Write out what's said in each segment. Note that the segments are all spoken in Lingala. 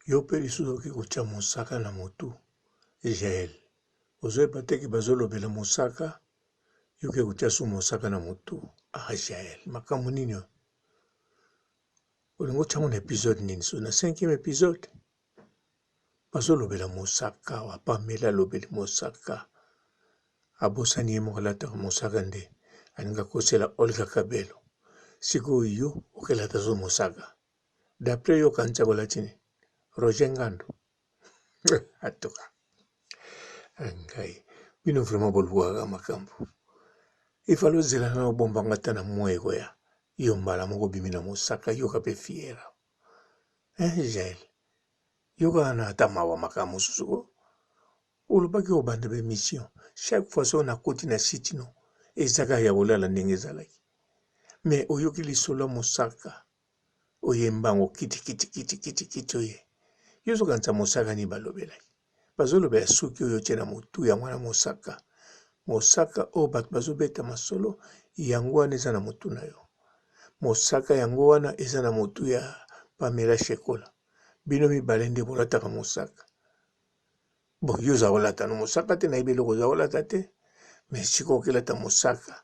Yo pe lisusu okoki kotia mosaka na mutu jael ozoyeba te ke bazolobela mosaka yo oke kotia su mosaka na mutu ah jael makambo nini oyo olingi otia ngo na episode nini so na cinquième episode bazolobela mosaka wa pamela alobeli mosaka abosani ye moko alataka mosaka nde alingi akosela olga kabelo sikoyo yo okelata zo mosaka D'après yo okanisi akolati nini? Roger Ngandu? En tout cas ngai bino vraiment bolukaka makambo. Il fallait ozela nanu obomba ngo ata na mois ekoya. Yo mbala moko obimi na mosaka yoka pe fiera. Hein Jael? Yoka wana ata mawa makambo mosusu ko. Olobaki obanda ba emission chaque fois soki nakoti na site no eza kaka ya kolala ndenge ezalaki. Mais oyoki lisolo ya mosaka oye mbangu kiti kiti kiti kiti kiti oye yo ozokanisa mosaka nini balobelaki bazolobela suki oyo otie na motu yango wana mosaka mosaka oyo bato bazobeta masolo yango wana eza na motu na yo mosaka yango wana eza na motu ya Pamela Shekola bino mibale nde bolataka mosaka Bon yo oza kolata no mosaka te nayebi eloko oza kolata te mais sikoyo okelata mosaka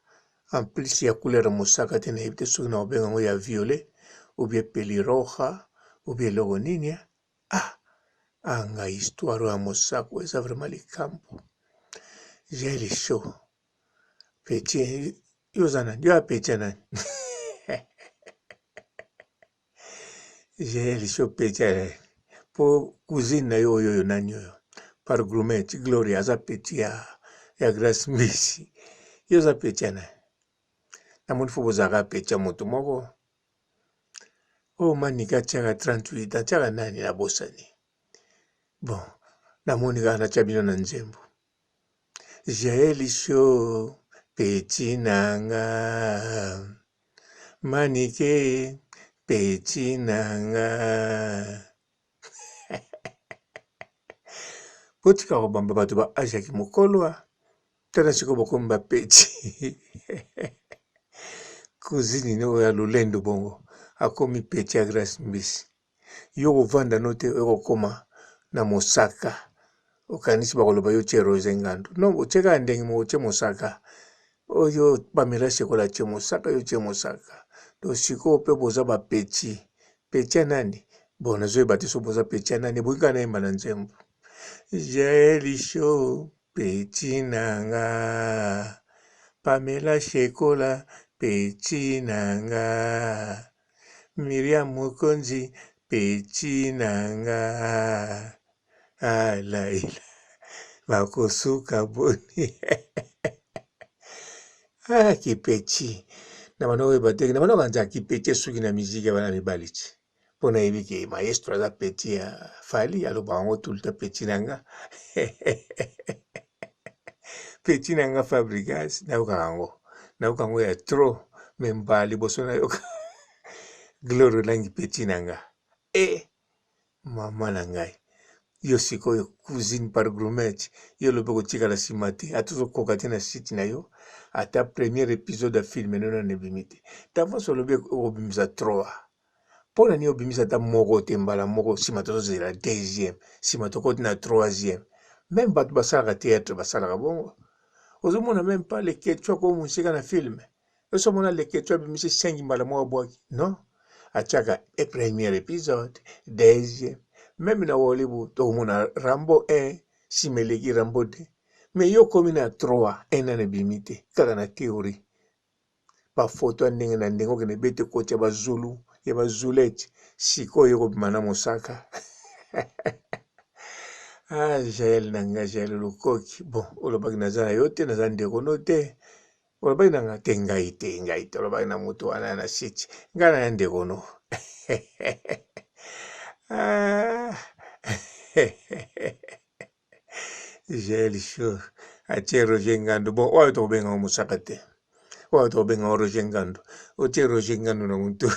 en plus ya couleur ya mosaka te nayebi te soki na kobenga yango ya violet ou bien peliroja ou bien eloko nini ah ah ngai histoire oyo ya mosaka oyo eza vraiment likambo jael show petit yo oza nani yo ya petit ya nani Jael show petit ya po cousine na yo oyo oyo nani oyo par groupement Gloria aza petit ya ya Grace Mbisi yo oza petit ya nani namoni fo bozalaka petit ya moto moko oyo Manicke atiaka 38 atiaka nani nabosani bon namoni kaka natia bino na nzembo Jael show petit na nga Manike petit na nga botika kobamba bato ba age ya kimokolo tala sikoyo bokomi ba petit cousine nini oyo ya lolendo bongo akomi petit ya Grace Mbisi Yo kovanda no te okokoma na mosaka okanisi bakoloba yo otie Roger Ngandu non otie kaka ndenge moko otie mosaka oyo Pamela Shekola atie mosaka yo otie mosaka donc sikoyo pe boza ba petit petit ya nani bon nazoyeba te soki boza petit ya nani eboki kaka nayemba na nzembo Jael Show petit na nga Pamela Shekola petit na nga Miriam Mokonzi petit na nga ah Laila bakosuka boni ah kipeti na bana oyeba te na bana okanisa kipeti esuki na miziki ya bana mibali ti mpo nayebi ke maestro aza petit ya Fally alobaka yango tout le temps petit na nga petit na nga Fabrigas nayokaka yango nayoka yango ya trop me mbala liboso nayoka Gloria Olangi petit na nga e eh, mama na ngai yo sikoyo cousine par grumete yo olobi okotikala nsima te ata ozokoka te na site na yo ata premier episode ya filme no nano ebimi te d'avance olobi okobimisa 3 Pona nini obimisi ata moko te mbala moko sima tozozela deuxième sima tokoti na troisième meme bato basalaka theatre basalaka bongo ozomona meme pas leketchou akomi mosika na film osi omona leketchou abimisi 5 mbala moko abwaki non atiaka e premier episode deuxième meme na Hollywood tokomona Rambo 1 sima eleki Rambo 2 mais yo okomi na 3 1 nanu ebimi te kaka na theorie ba photo ya ndenge na ndenge okende bete koti ya ba zulu ya ba zulete sikoyo ekobima na mosaka ah jael na nga jael lukoki bon olobaki naza na yo te naza ndeko no te olobaki na nga te ngai te ngai te olobaki na moto wana na site ngai na ya ndeko no ah. Jael show atie Roger Ngandu bon oyo tokobenga ngo mosaka te oyo tokobenga ngo Roger Ngandu otie Roger Ngandu na mutu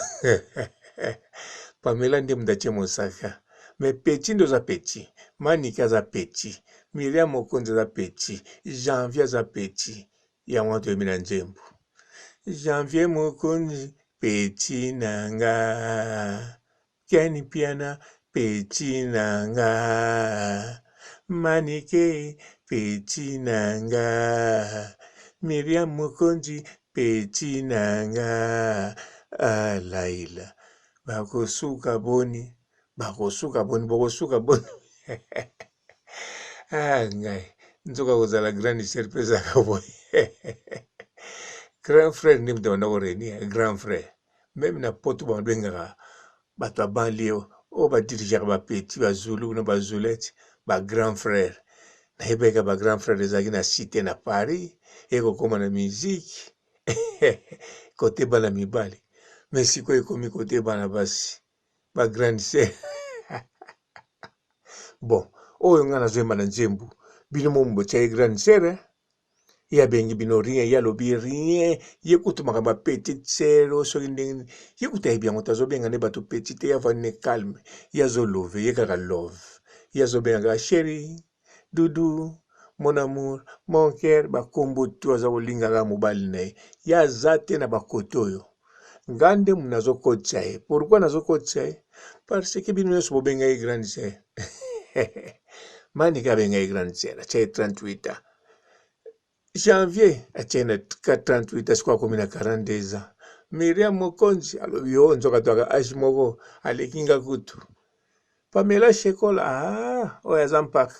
Pamela nde moto atie mosaka mais petit nde oza petit Manike aza petit Miriam Mokonzi aza petit Janvier aza petit yango wana toyembi na nzembo Janvier Mokonzi petit na nga Ken Mpiana. Petit na nga Manike petit na nga Miriam Mokonzi petit na nga ah Laila bakosuka boni bakosuka boni bokosuka boni ah ngai nzoka kozala grande sœur mpe ezalaka boye grand frère nde moto abanda korenie grand frère meme na poto babengaka bato ya banlieue oyo ba dirigeaka ba petit ba zoulou na ba zoulette ba grand frère nayebaki ka ba grand frère ezalaki na cite na paris ekokoma na musique kote bana mibali mais sikoyo ekomi kote bana basi ba grande sœur bon oyo ngai nazoyemba na nzembo bino momo botia ye grande sœur eh? Ye abengi bino rien, ye alobi rien, ye kutu makambo ya petite sœur oyo soki ndenge nini, ye kutu ayebi yango te, azobenga nde bato petit te, ye avandi ne calme, ye azo love, ye kaka love, ye azobenga kaka chérie, doudou, mon amour, mon cœur, ba kombo tout aza kolinga kaka mobali na ye, ye aza te na ba kote oyo. Nga nde mutu nazokotisa ye. Pourquoi nazokotisa ye? Parce que bino nyonso bobenga ye grande sœur. Manike abenga ye grande sœur, atia ye 38 ans. Janvier atie na 38 ans, sikoyo akomi na 42 ans. Miriam Mokonzi alobi yo nzoka twaka age moko aleki nga kutu. Pamela Shekola ah, oyo aza mpaka.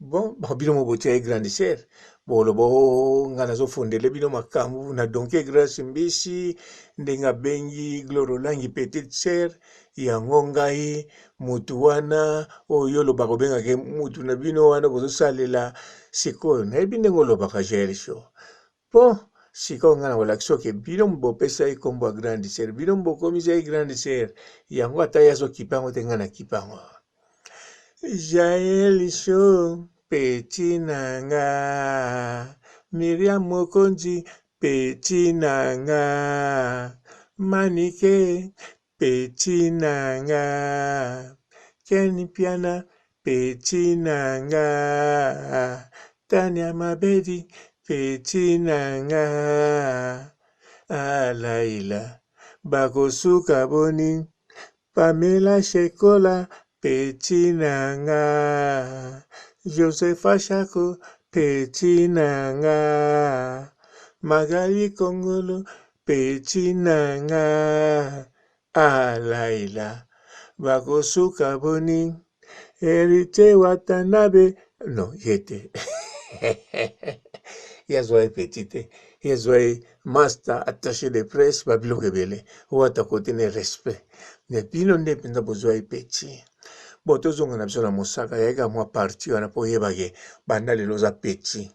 Bon, bon bino mo botia ye grande sœur boloba o oh, nga nazofundele bino makambo na donke grace mbisi ndenge abengi glore olangi petite sœur yango ngai mutu wana oyo olobaka obengaka mutu na bino wana bozosalela sikoyo nayebi ndenge olobaka jael show po sikoyo ngai nakolakisa oke bino bopesa ye nkombo ya grande sœur bino bokomisa ye grande sœur yango ata ye azokipa yango te ngai nakipa yango jael show petit na nga miriam mokonzi petit na nga manike Petit na nga Ken Mpiana petit na nga Tania Mabedi petit na nga Ah Laila bakosuka boni Pamela Shekola petit na nga Josepha Shako petit na nga Magali Kongolo Petit na nga ah Laila bakosuka boni Heritier Watanabe non ye te ye azwa ye petit te ye azwa ye master attaché de presse ba biloko ebele wata kote ne respect mais bino nde mpenza bozwa ye petit bon tozonga na biso na mosaka yayaka mwa parti wana mpo oyebake banda lelo oza petit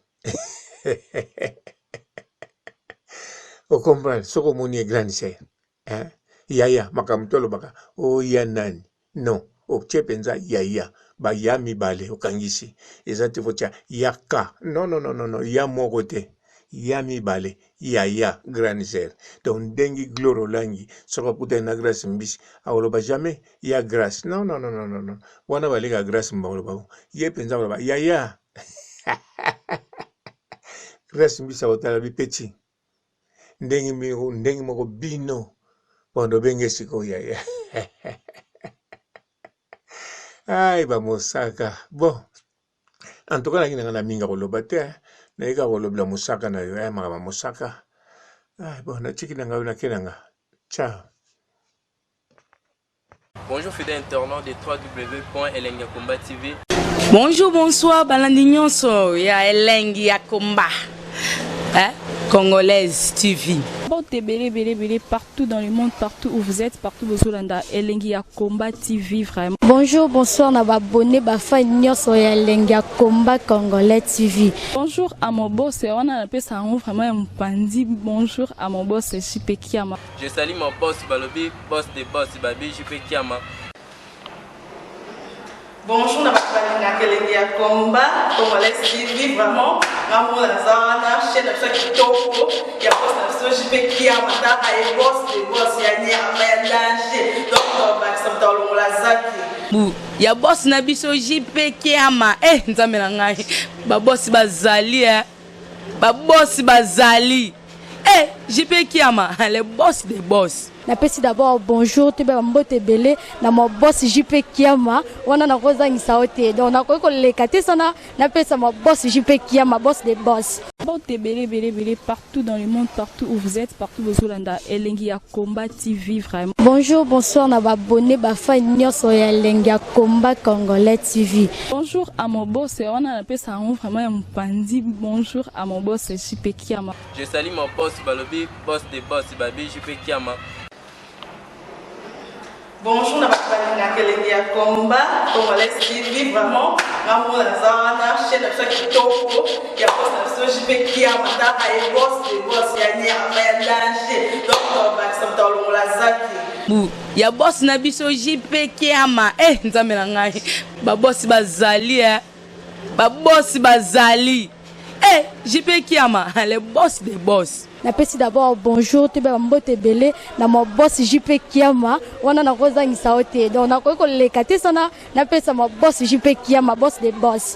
ocomprendre soki omoni ye grande sœur hein? Yaya makambo to alobaka oya oh, nani non otie mpenza yaya baya mibale okangisi eza te kotia yaka non non non non ya moko te ya mibale yaya grande sœur donc ndenge gloire olangi soki akutani na grace mbisi akoloba jamais ya grace non non non non non wana baleka grace mbakoloba ye mpenza akoloba yaya Grace mbisa kotala bipeti ndenge ndenge moko bino bando obenge sikoyo yaya ai bamosaka bon en tout cas naki nanga na mingi ya koloba te naye kaka kolobela mosaka na yo eh, makambo mosaka ah, bon natiki na ngai nake na nga ciao Bonjour fidèles internautes de www.elengiyakomba TV. Bonjour, bonsoir, balandi nyonso ya elengi ya komba. Hein? Congolaise TV. Mbote ebele ebele ebele partout dans le monde, partout où vous êtes, partout bozolanda elengi ya combat TV vraiment. Bonjour, bonsoir na ba abonné ba fan nyonso ya elengi ya combat congolais TV. Bonjour à mon boss, wana napesa yango vraiment ya mopanzi. Bonjour à mon boss JP Kiama. Je salue mon boss balobi boss de boss babi JP Kiama. Bonjour na bato balingaka elengi ya combat congolais TV vraiment nga moko naza wana chaîne na biso ya kitoko ya boss na biso JP Kiama taka ye boss de boss ya nyama ya danger donc bakisa moto alongola zaki bu ya boss na biso JP Kiama eh nzambe na ngai ba boss bazali eh ba boss bazali eh JP Kiama le boss de boss. Napesi d'abord bonjour toyeba bambote ebele na ma boss JP Kiama. Wana nakozangisa yo te, donc nakoki koleka te sana napesa ma boss JP Kiama, boss de boss. Mbote ebele ebele ebele partout dans le monde, partout où vous êtes, partout bozolanda Elengi ya Combat TV vraiment. Bonjour, bonsoir na baabonnés, bafans nyonso ya Elengi ya Combat Congolais TV. Bonjour à mon boss, wana napesa yango vraiment ya mopanzi. Bonjour à mon boss JP Kiama. Je salue mon boss balobi, boss de boss babi JP Kiama. Bonjour na bato balingaka Elengi ya Combat Congolais TV. Vraiment, ngamona naza wana, chaîne na biso ya kitoko ya boss na biso JP Kiama, taka ye boss de boss ya nyama ya danger. Donc tobakisa moto alongola zaki Bu ya boss na biso JP Kiama. Eh, Nzambe na ngai, babosi bazali, eh. Babosi bazali, eh, JP Kiama, le boss des boss. Napesi d'abord bonjour toyeba bambote ebele na ma boss JP Kiama. Wana nakozangisa yo te, donc nakoki koleka te sana napesa ma boss JP Kiama, boss de boss.